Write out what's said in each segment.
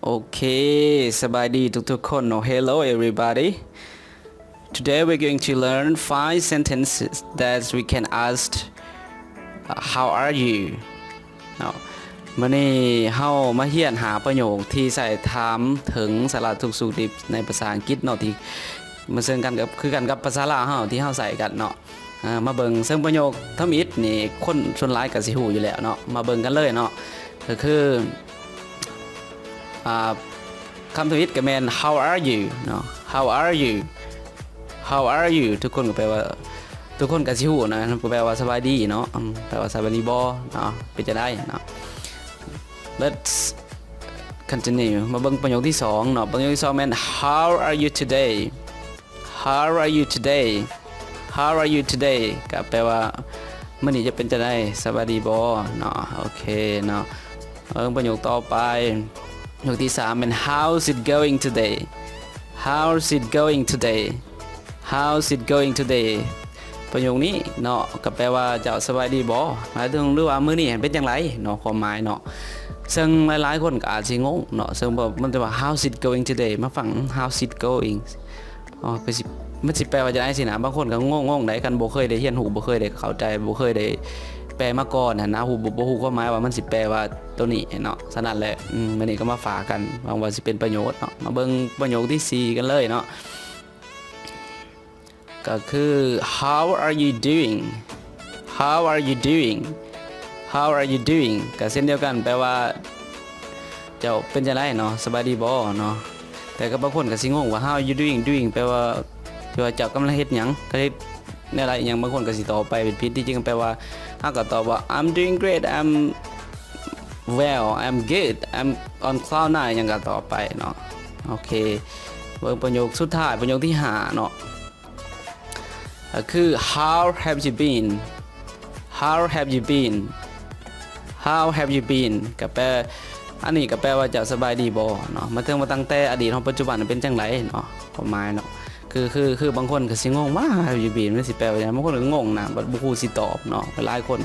ໂອເຄ ສະບາຍດີທຸກໆຄົນເນາະ. Hello everybody. Today we're going to learn five sentences that we can ask, uh, "How are you?" ເນາະ. ມື້ນີ້ເຮົາມາຮຽນຫ້າປະໂຫຍກທີ່ໃຊ້ຖາມເຖິງສາລະທຸກສຸກດິບໃນພາສາອັງກິດເນາະ ທີ່ມາເຊິ່ງກັນກັບ ຄືກັນກັບພາສາລາວເຮົາທີ່ເຮົາໃຊ້ກັນເນາະ. ອ່າ ມາເບິ່ງເຊິ່ງປະໂຫຍກທຳອິດນີ້ ຄົນສ່ວນຫຼາຍກໍຊິຮູ້ຢູ່ແລ້ວເນາະ. ມາເບິ່ງກັນເລີຍເນາະ. ກໍຄື ອ່າ ຄຳທຳອິດກໍແມ່ນ "How are you?" ເນາະ. "How are you? How are you?" ທຸກຄົນກໍແປວ່າ ທຸກຄົນກໍຊິຮູ້ນະ ກໍແປວ່າສະບາຍດີເນາະ. ອືມ ແປວ່າສະບາຍດີບໍ່ເນາະ ເປັນຈັ່ງໃດເນາະ. Let's continue. ມາເບິ່ງປະໂຫຍກທີສອງເນາະ. ປະໂຫຍກທີສອງແມ່ນ "How are you today?" "How are you today? How are you today?" ກໍແປວ່າ ມື້ນີ້ເຈົ້າເປັນຈັ່ງໃດ ສະບາຍດີບໍ່ເນາະ. ໂອເຄເນາະ. ເບິ່ງປະໂຫຍກຕໍ່ໄປ ປະໂຫຍກທີສາມແມ່ນ "How's it going today? How's it going today? How's it going today?" ປະໂຫຍກນີ້ເນາະ ກໍແປວ່າ ເຈົ້າສະບາຍດີບໍ່ ຫຼືວ່າມື້ນີ້ເປັນຈັ່ງໃດເນາະ ຄວາມໝາຍເນາະ. ເຊິ່ງຫຼາຍໆຄົນກໍອາດຊິງົງເນາະ ເຊິ່ງມັນຈະວ່າ "How's it going today?" ມາຟັງ "How's it going?" ອໍ ຄືຊິ ມັນຊິແປວ່າຈັ່ງໃດຊີ້ນະ. ບາງຄົນກໍງົງໆໄດ໋ ຄັນບໍ່ເຄີຍໄດ້ຮຽນຮູ້ ບໍ່ເຄີຍໄດ້ເຂົ້າໃຈ ບໍ່ເຄີຍໄດ້ແປມາກ່ອນຫັ້ນນະ ຮູ້ ບໍ່ ບໍ່ຮູ້ຄວາມໝາຍວ່າມັນຊິແປວ່າໂຕນີ້ເນາະ. ສະນັ້ນແຫຼະ ອືມ ມື້ນີ້ກໍມາຝາກກັນ ຫວັງວ່າຊິເປັນປະໂຫຍດເນາະ. ມາເບິ່ງປະໂຫຍກທີສີ່ກັນເລີຍເນາະ. ກໍຄື "How are you doing? How are you doing? How are you doing?" ກໍເຊັ່ນດຽວກັນ ແປວ່າ ເຈົ້າເປັນຈັ່ງໃດເນາະ ສະບາຍດີບໍ່ເນາະ. ແຕ່ກໍບາງຄົນກໍຊິງົງວ່າ "How are you doing?" Doing ແປວ່າ ທີ່ວ່າເຈົ້າກຳລັງເຮັດຫຍັງ ກຳລັງເຮັດແນວໃດຫຍັງ ບາງຄົນກໍຊິຕອບໄປຜິດໆ. ທີ່ຈິງແປວ່າ ເຮົາກໍຕອບວ່າ "I'm doing great, I'm well, I'm good, I'm on cloud nine" ຫຍັງກໍຕອບໄປເນາະ. ໂອເຄ ເບິ່ງປະໂຫຍກສຸດທ້າຍ ປະໂຫຍກທີຫ້າເນາະ. ກໍຄື "How have you been? How have you been? How have you been?" ກໍແປ ອັນນີ້ກໍແປວ່າ ເຈົ້າສະບາຍດີບໍ່ເນາະ. ມາເຖິງວ່າຕັ້ງແຕ່ອະດີດຮອດປັດຈຸບັນເປັນຈັ່ງໃດເນາະ ຄວາມໝາຍເນາະ. ຄື ຄື ຄືບາງຄົນກໍຊິງົງວ່າ "How have you been?" ມັນຊິແປວ່າຫຍັງ ບາງຄົນກໍງົງນະ ບໍ່ ບໍ່ຮູ້ຊິຕອບເນາະ. ຫຼາຍຄົນ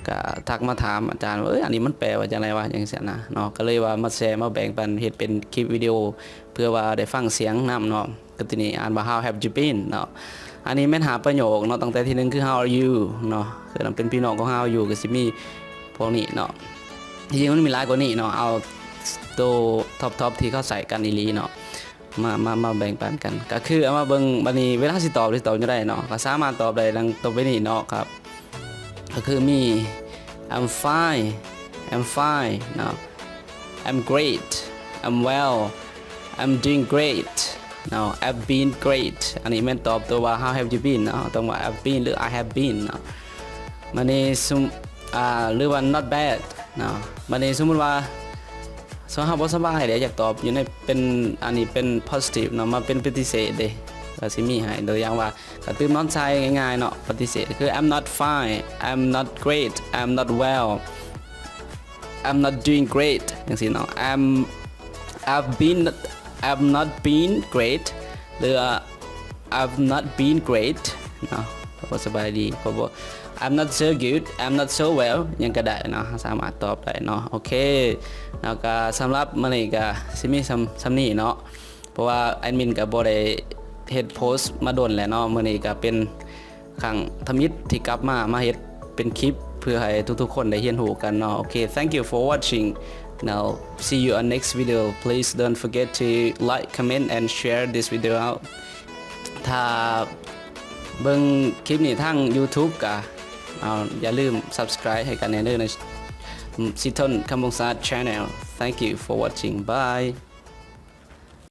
ກໍທັກມາຖາມອາຈານວ່າ ເອີຍ ອັນນີ້ມັນແປວ່າຈັ່ງໃດວະ ຈັ່ງຊີ້ນະເນາະ. ກໍເລີຍວ່າມາແຊມາແບ່ງປັນ ເຮັດເປັນຄລິບວິດີໂອ ເພື່ອວ່າໄດ້ຟັງສຽງນຳເນາະ. ກໍຕົວນີ້ອ່ານວ່າ "How have you been?" ເນາະ. ອັນນີ້ແມ່ນຫ້າປະໂຫຍກເນາະ ຕັ້ງແຕ່ທີໜຶ່ງຄື "How are you?" ເນາະ ຄືເປັນພີ່ນ້ອງຂອງ "How are you?" ກໍຊິມີພວກນີ້ເນາະ. ທີ່ຈິງມັນມີຫຼາຍກວ່ານີ້ເນາະ ເອົາໂຕທັອບໆທີ່ເຂົາໃຊ້ກັນອີ່ຫຼີເນາະ ມາ ມາ ມາແບ່ງປັນກັນ. ກໍຄືເອົາມາເບິ່ງ ບັດນີ້ເວລາເຮົາຊິຕອບ ຊິຕອບຈັ່ງໃດເນາະ ກໍສາມາດຕອບໄດ້ດັ່ງຕໍ່ໄປນີ້ເນາະ. ກໍຄືມີ "I'm fine, I'm fine" ເນາະ. "I'm great, I'm well, I'm doing great" ເນາະ. "I've been great" ອັນນີ້ແມ່ນຕອບໂຕວ່າ "How have you been?" ເນາະ ຕ້ອງວ່າ "I've been" ຫຼື "I have been" ເນາະ. ບັດນີ້ຊຸມ ອ່າ ຫຼືວ່າ "Not bad" ເນາະ. ບັດນີ້ສົມມຸດວ່າ ສົມມຸດເຮົາບໍ່ສະບາຍເດ ຢາກຕອບຢູ່ໃນເປັນ ອັນນີ້ເປັນ positive ເນາະ ມາເປັນປະຕິເສດເດ ກໍຊິມີໃຫ້ຕົວຢ່າງວ່າ ກໍຕື່ມນອນໃສ່ງ່າຍໆເນາະ ປະຕິເສດ ຄື "I'm not fine, I'm not great, I'm not well, I'm not doing great" ຈັ່ງຊີ້ເນາະ. "I'm I've been I've not been great" ຫຼື "I've not been great" ເນາະ ກໍບໍ່ສະບາຍດີ ກໍບໍ່ "I'm not so good, I'm not so well" ຫຍັງກໍໄດ້ເນາະ ສາມາດຕອບໄດ້ເນາະ. ໂອເຄ ແລ້ວກໍສຳລັບມື້ນີ້ກໍຊິມີສ່ຳ ສ່ຳນີ້ເນາະ ເພາະວ່າແອດມິນກໍບໍ່ໄດ້ເຮັດໂພສມາດົນແລ້ວເນາະ. ມື້ນີ້ກໍເປັນຄັ້ງທຳອິດທີ່ກັບມາ ມາເຮັດເປັນຄລິບເພື່ອໃຫ້ທຸກໆຄົນໄດ້ຮຽນຮູ້ກັນເນາະ. ໂອເຄ thank you for watching. Now see you on next video. Please don't forget to like, comment and share this video out. ຖ້າເບິ່ງຄລິບນີ້ທາງ YouTube ກໍ ເອົາ ຢ່າລືມ subscribe ໃຫ້ກັນແດ່ເດີ ໃນ Siton Kambongsarat Channel. Thank you for watching. Bye.